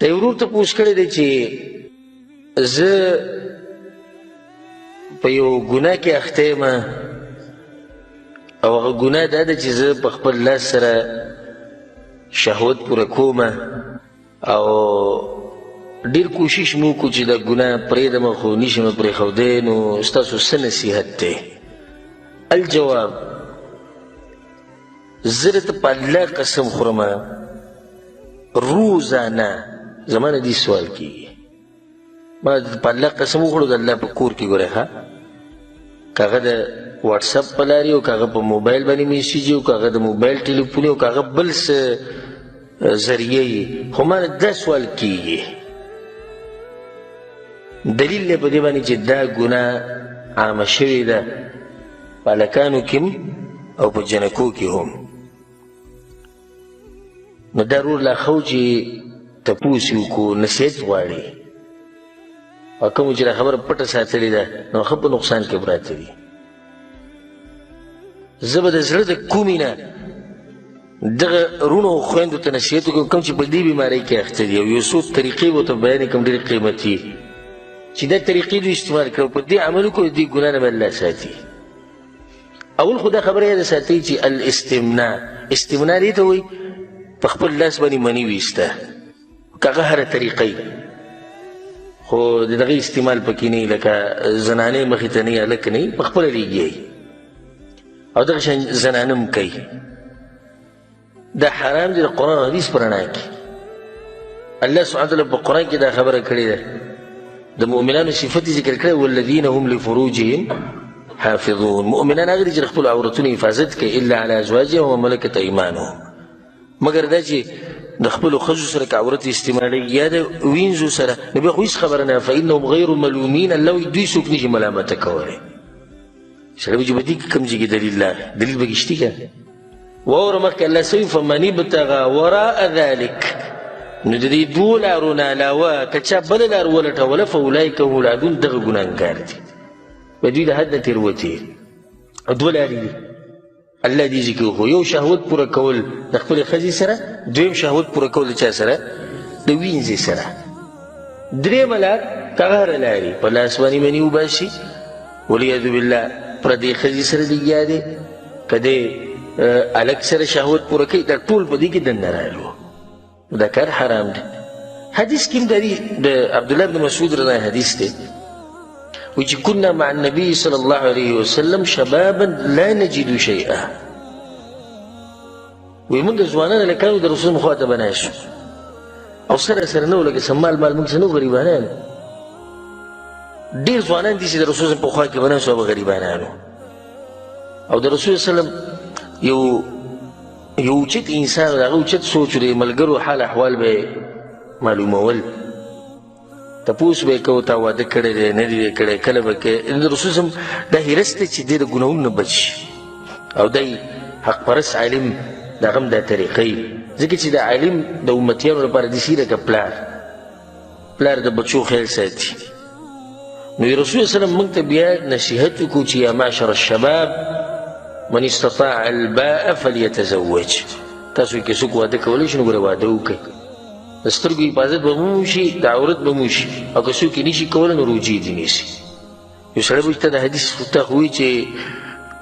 ته یو ورور تپوس کړی دی چې زه په یو ګناه کې اخته یم، او هغه ګناه دا ده چې زه په خپل لاس سره شهوت پوره کوم، او ډېر کوشش مې وکړو چې دا ګناه پرېږدم خو نشم پرېښودی، نو ستاسو څه نصیحت دی؟ الجواب، زه درته په الله قسم خورم، روزانه زما نه دې سوال کېږي. ما په الله قسم وخوړو، د الله په کور کې ګورې، ښه که هغه د واتساپ په لارې او که هغه په موبایل باندې میسج او که هغه د موبایل ټلیفون او که هغه بل څه ذریعه یي، خو ما نه دا سوال کېږي. دلیل دی په دې باندې چې دا ګناه عامه شوې ده په هلکانو کې هم او په جنکو کې هم. نو دا ورور لا ښه و چې تپوس یې وکړو، نصیحت غواړي، او کوم چې دا خبره پټه ساتلې ده نو ښه په نقصان کې پراته دي. زه به د زړه د کومې نه دغه وروڼو او خویندو ته نصیحت وکړم کوم چې په دې بیمارۍ کې اخته دي، او یو څو طریقې به ورته بیان کړم ډېرې قیمتي، چې دا طریقې دوی استعمال کړي او په دې عمل وکړو، د دې ګناه نه به الله ساتي. اول خو دا خبره یاده ساتئ چې الاستمناء، استمناء دې ته وایي په خپل لاس باندې مني ویسته، که هغه هره طریقه وي، خو د دغه استعمال پکې نه وي، لکه زنانې مخې ته نه وي، هلک نه وي، په خپله لېږي او دغه شان زنانه هم کوي. دا حرام دی د قرآن او حدیث په رڼا کې. الله سبحانه وتعالی په قرآن کې دا خبره کړې ده، د مؤمنانو صفت یې ذکر کړی، والذین هم لفروجهم حافظون. مؤمنان هغه دي چې د خپلو عورتونو حفاظت کوي، الا علی ازواجهم وما ملکت ایمانهم، مګر دا چې د خپلو ښځو سره که عورت استعمالوي یا د وینځو سره، نو بیا خو هېڅ خبره نه، فانهم غیر ملومین. الله وایي دوی څوک نشي ملامته کولی. سړی وایي چې په دې کې کوم ځای کې دلیل راغی؟ دلیل پکې شته که نه؟ واوره مخکې الله څه وایي؟ فمن ابتغى وراء ذلک، نو د دې دوو لارو نه علاوه که چا بله لار ولټوله فاولئک هم العادون، دغه ګناهګار دي، به دوی د حد نه تېروتي. او دوه لارې دي الله دې ذکر وکړو، یو شهوت پوره کول د خپلې ښځې سره، دویم شهوت پوره کول د چا سره؟ د وینځې سره. درېیمه لار که هغه هره لارې په لاس باندې مني وباسي، والعیاذ بالله پردې ښځې سره لګیا دی، که دی هلک سره شهوت پوره کوي، دا ټول په دې کې دننه رالو، دا کار حرام دی. حدیث کې هم د عبدالله بن مسعود رضی الله حدیث دی، وایي چې كنا مع النبي صلى الله عليه وسلم شبابا لا نجد شيئا. وایي موږ ځوانان هلکان د رسول خوا ته به ناست شو، او سره سره نه و، لکه څه مال مال موږ څه نه و، غریبانان. ډېر ځوانان دي چې د رسول په خوا کې به ناست وو، به غریبانان وو. او د رسول صلی الله علیه وسلم یو اوچت انسان، د هغه اوچت سوچ دی، ملګرو حال احوال به یې معلومول، تپوس به یې کوو تا واده کړی دی نه دی کړی، کله به کوې. د رسول صلی الله علیه وسلم دا حرص دی چې دی د ګناهونو نه بچ شي، او دی حق پرست عالم د هغه هم دا طریقه وي، ځکه چې د عالم د امتیانو لپاره داسې لکه پلار، پلار د بچو خیال ساتي. نو رسول الله صلی الله علیه وسلم موږ ته بیا نصیحت وکړو چې یا معشر الشباب من استطاع الباء فلیتزوج. تاسو کې څوک واده کولی شي نو ګوره واده وکړئ، د سترګو حفاظت به مو وشي، د عورت به مو وشي، او که څوک یې نشي کولی نو روجې دې نیسي. یو سړی به چې ته د حدیث ته خو وایي چې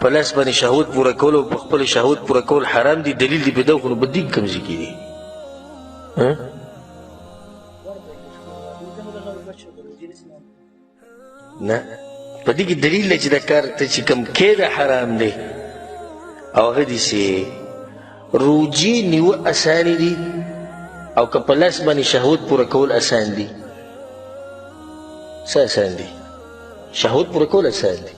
په لاس باندې شهوت پوره کول او په خپل شهوت پوره کول حرام دي، دلیل دې په دا خو نو په دې کې کوم ځای کې دی؟ نه، په دې کې دلیل دی چې دا کار ته چې کوم کې دا حرام دی، او هغه دي چې روجې نیوه اسانې دي، او که په لاس باندې شهوت پوره کول اسان دي. څه اسان دي؟ شهوت پوره کول اسان دي.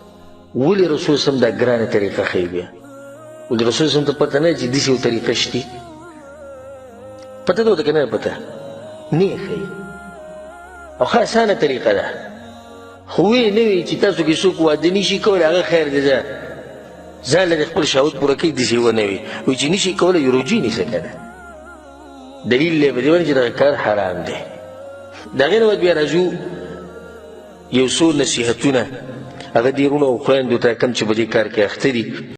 ولې رسول سم دا ګرانه طریقه ښیي؟ بیا ولې رسول سم ته پته نه چې داسې یو طریقه شته؟ پته ده ورته که نه پته؟ نه یې ښیي، او ښه اسانه طریقه ده، خو ویې نه وي چې تاسو کې څوک واده نشي کولی هغه خیر دی، ځه ځان له دې خپل شهوت پوره کوي، داسې ونه وي. وایي چې نشي کولی یو روجې نیسه که نه. دلیل دی په دې باندې چې دغه کار حرام دی. د هغې نه بعد بیا راځو یو څو نصیحتونه هغه دې وروڼو او خویندو ته کوم چې په دې کار کې اخته دي.